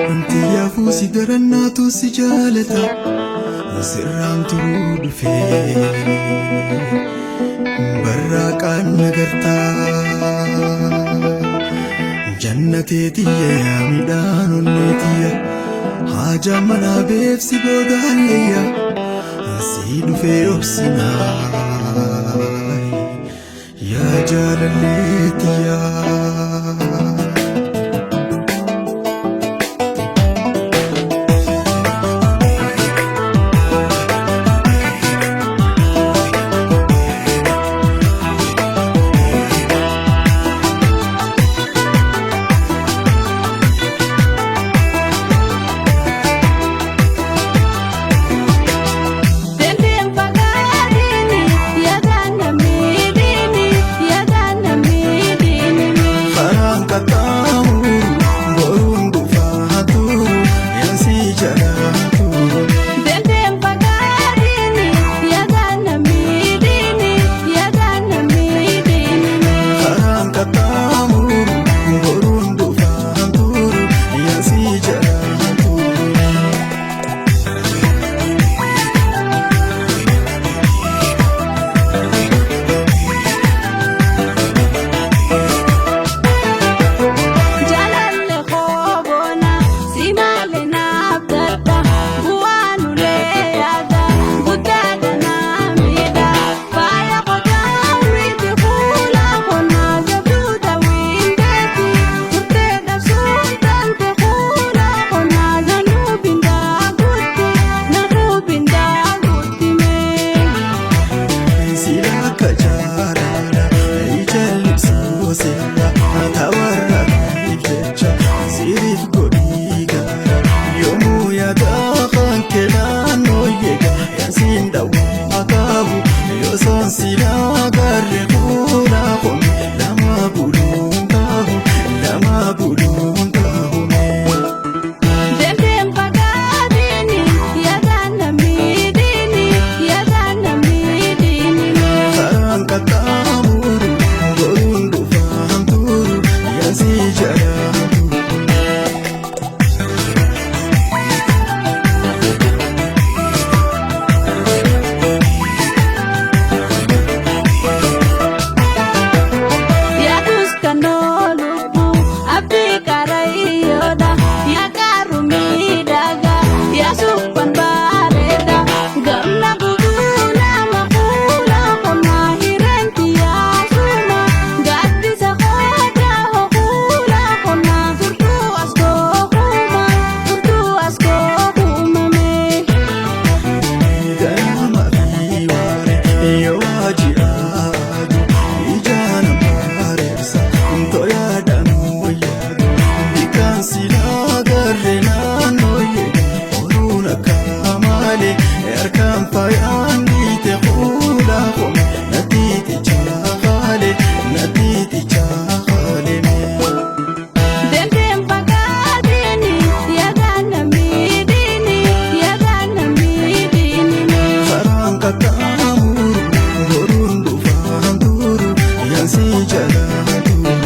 Anti si darannaatu si jaalata sirraan turuu dhufee barraaqaan nagartaa jannateetiyya yaa midhaan onneetiyya haajaa manaa beefsi booda hallayya si dhufee obsinaa yaa jaalalleetiyyaa. Deemteen fagaatini yaadaan namni yaadaan namni diinimi. Karaan qaxxaamuru boruun dhufaa turu yaasii jalaa turu. Deemteen fagaatini yaadaan namni yaadaan namni diinimi. Karaan qaxxaamuru boruun dhufaa turu yaasii jalaa turu. Jaalalli koboona si malee naaf dadha bu'aan ulee yaada guddaadha naamidha faaya qodaa miti fuula qonnaa jabduu daawwin beeti turtee dhabsuun taante fuula qonnaa naannoo bindaa guutti naannoo bindaa guutti mee. Sila akka jaalala jallisuu sirra tawarra jecha siriif godhii gaara yoomuu yaada kan naannoo yeega yaasiin dhawaa qabu yoosoon silaa garee fuula koome lama buluun qabu lama buluun qabu. Deemteen fagaatini yaadaan namni yaadaan namni diinimi. Karaan qaxxaamuru boruun dhufaan turu yaasii jalaa turu. Yaaduus kan oolubbu abdii karayyoodha yaa qaaruu miidhagaa yaa suuphan bareeda gamna guutuu nama fuula qonnaa hireenti yaasuma gaaddisa qodaa fuula qonnaa turtuu as kookuma turtuu as kookumame. Ganama fi waare yoo aji ija nama reebsa toyaadhaan wayyaadu bikkaan silaa garree naannoo yeega ooluun akka malee harkaan faayaan dhiite fuula koome natti chaakaalee natti chaakaalee. Deemteen fagaatini yaadaan namni yaadaan namni diinimi. Karaan qaxxaamuru boruun dhufaan turu yaasii jalaa turu.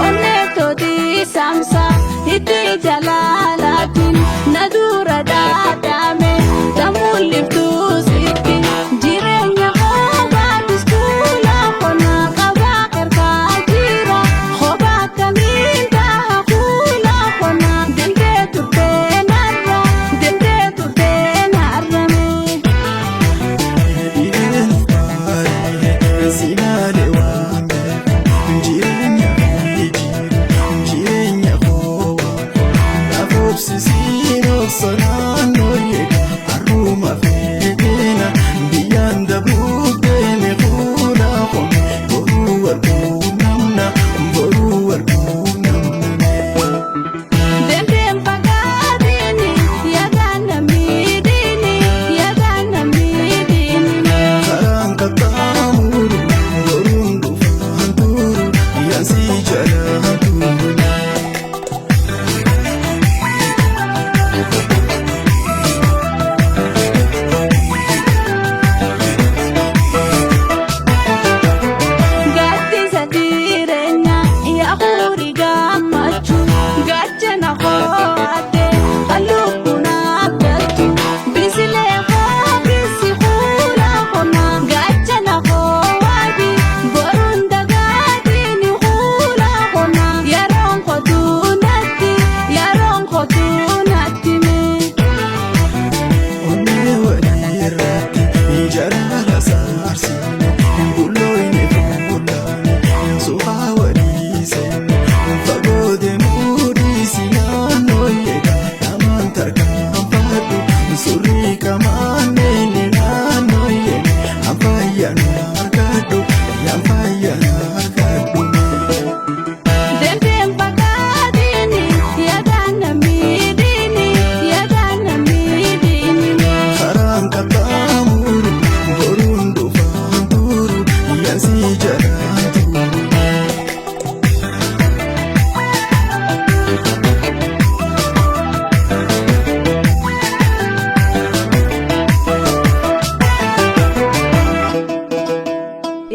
Onneetoti saamsa itti jalaalaatiin na dura dhaadame tamuuliftuu sitti jireenya kophaa bistuula qonnaa qabaa qarqaa jira kophaa akkamiin ta'a fuula qonnaa deemtee turtee narra deemtee turtee narrame. Dhibeen baay'ee sinaalee waan beeku jireenya fi jiru jireenya koo.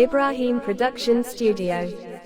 Ibrahim Production Studio.